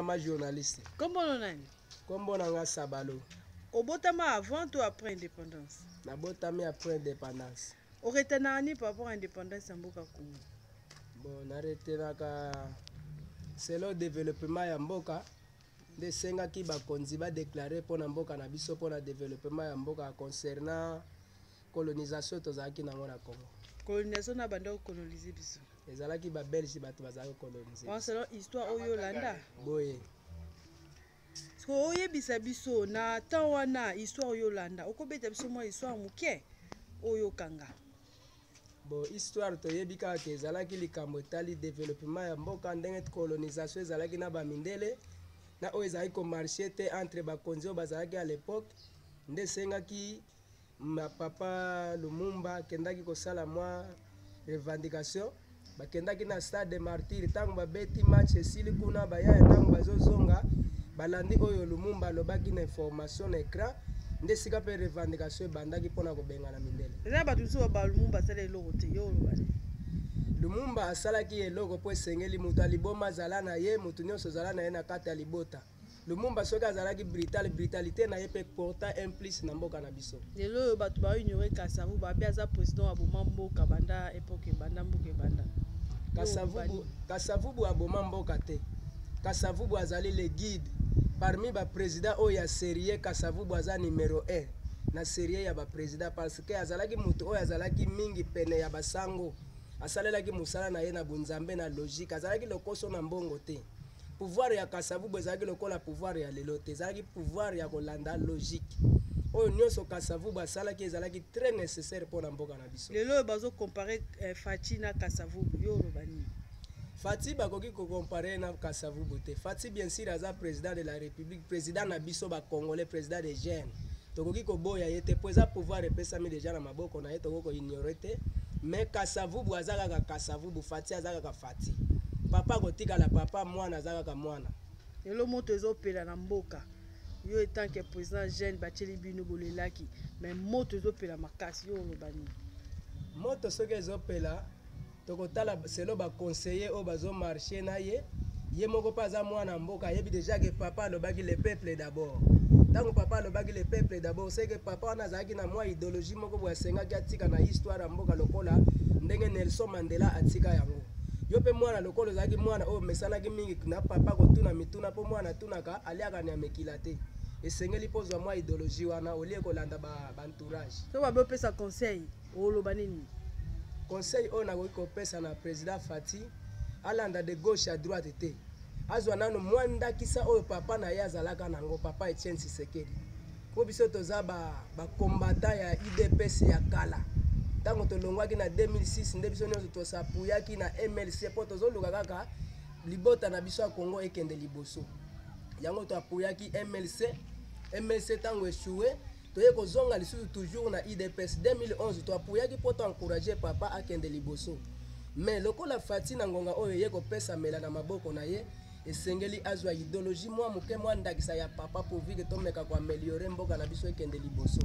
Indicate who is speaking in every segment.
Speaker 1: Mama journaliste.
Speaker 2: Kombo no nani?
Speaker 1: Kombo na nga Sabalo.
Speaker 2: Obotama avant to après indépendance?
Speaker 1: Nabotami après indépendance.
Speaker 2: Oretenaka nini par rapport à indépendance ya mboka Congo?
Speaker 1: Bon, naretenaka selon développement ya mboka nde esengaki bakonzi badeklare mpo na mboka na biso mpo na développement ya mboka concernant colonisation tozalaki nango na Congo.
Speaker 2: Colonisation na banda kocoloniser biso.
Speaker 1: Ezalaki ba Belge bato bazalaki kocoloniser.
Speaker 2: Wana selon histoire oyo olanda.
Speaker 1: Boye.
Speaker 2: Sikoyo oyebisa biso na temps wana histoire oyo olanda, okobeta biso mwa histoire moke oyo okanga.
Speaker 1: Bon, histoire toyebi kaka ke ezalaki likambo etali developpement ya mboka, ndenge colonisation ezalaki na bamindele na oyo ezalaki komarche te entre bakonzi oyo bazalaki à l'époque, nde esengaki Ma papa Lumumba akendaki kosala mwa revendication, bakendaki na stade de martyr. Ntango babeti match esili kuna, bayaya ntango bazozonga balandi oyo Lumumba alobaki na information na ecran, nde esika mpe revendication ebandaki mpo na kobengana mindele.
Speaker 2: Eza bato mosusu ba Lumumba asala eloko te, yo oloba nini?
Speaker 1: Lumumba asalaki eloko mpo esengeli moto ya liboma azala na ye, moto nyonso azala na ye na kati ya libota. Lumumba soki azalaki brutal, brutalite na ye pe porta un plus na mboka na biso.
Speaker 2: Lelo oyo bato ba ignorer Kasavubu, babi aza president aboma mboka banda epoque ebanda mboka ebanda.
Speaker 1: Kasavubu, Kasavubu aboma mboka te. Kasavubu azali le guide parmi ba president oyo ya serieux. Kasavubu aza numero 1 na serieux ya ba president parce que azalaki moto oyo azalaki mingi pene ya basango, asalelaki mosala na ye na bonzambe na logique, azalaki lokoso na mbongo te. Pouvoir ya Kasavubu ezalaki lokola pouvoir ya lelo te, ezalaki pouvoir ya kolanda logique. Oyo nyonso Kasavubu asalaki ezalaki très nécessaire mpo na mboka na biso.
Speaker 2: Lelo oyo bazo comparer eh, Fatshi na Kasavubu, yo oloba nini?
Speaker 1: Fatshi bakoki ko comparer na Kasavubu te. Fatshi bien sûr aza président de la République, président na biso ba Congolais, président des jeunes. Tokoki koboya ye te mpo eza pouvoir epesami deja na maboko na ye, tokoki ko ignorer te. Mais Kasavubu aza kaka Kasavubu, Fatshi aza kaka Fatshi. Papa akotikala papa, mwana aza kaka mwana.
Speaker 2: Lelo moto ezopela na mboka, yo etant que président jeune batieli bino bolelaki, mais moto ezopela makasi, yo oloba nini?
Speaker 1: Moto soki ezopela, tokotala selo ba conseiller oyo bazo marcher na ye. Ye moko mpe aza mwana mboka, ayebi deja ke papa alobaki le peuple d'abord. Ntango papa alobaki le peuple d'abord, c'est que papa wana azalaki na mwa idéologie moko boye asengaki atika na histoire ya mboka lokola ndenge Nelson Mandela atika yango. Yo mpe mwana lokola ozalaki mwana oyo omesanaki mingi na papa kotuna mituna, mpo mwana atunaka aliaka nyama ekila te. Esengeli mpo ozwa mwa idéologie wana olie kolanda ba entourage.
Speaker 2: So babe opesa conseil, oloba nini?
Speaker 1: Conseil oyo nakoki kopesa na président Fatshi, alanda de gauche à droite te, azwa nano mwa ndakisa oyo papa na ye azalaka nango, papa Etienne Tshisekedi. Mpo biso toza ba combattant ya UDPS ya kala. Ntango tolongwaki na 2006 nde biso nyonso tosapuyaki na MLC mpo tozoluka kaka libota na biso ya Congo ekende liboso. Yango toapuyaki MLC. MLC ntango échoué, toye kozonga lisusu toujours na UDPS 2011, toapuyaki mpo toencourage papa akende liboso. Mais lokola Fatshi na ngonga oyo ye kopesamela na maboko na ye, esengeli azwa idéologie mwa moke, mwa ndakisa ya papa, pourvu que tomeka koaméliorer mboka na biso ekende liboso.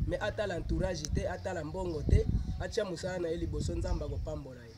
Speaker 1: Mais atala entourage te, atala mbongo te, atia mosala na ye liboso, Nzambe akopambola ye.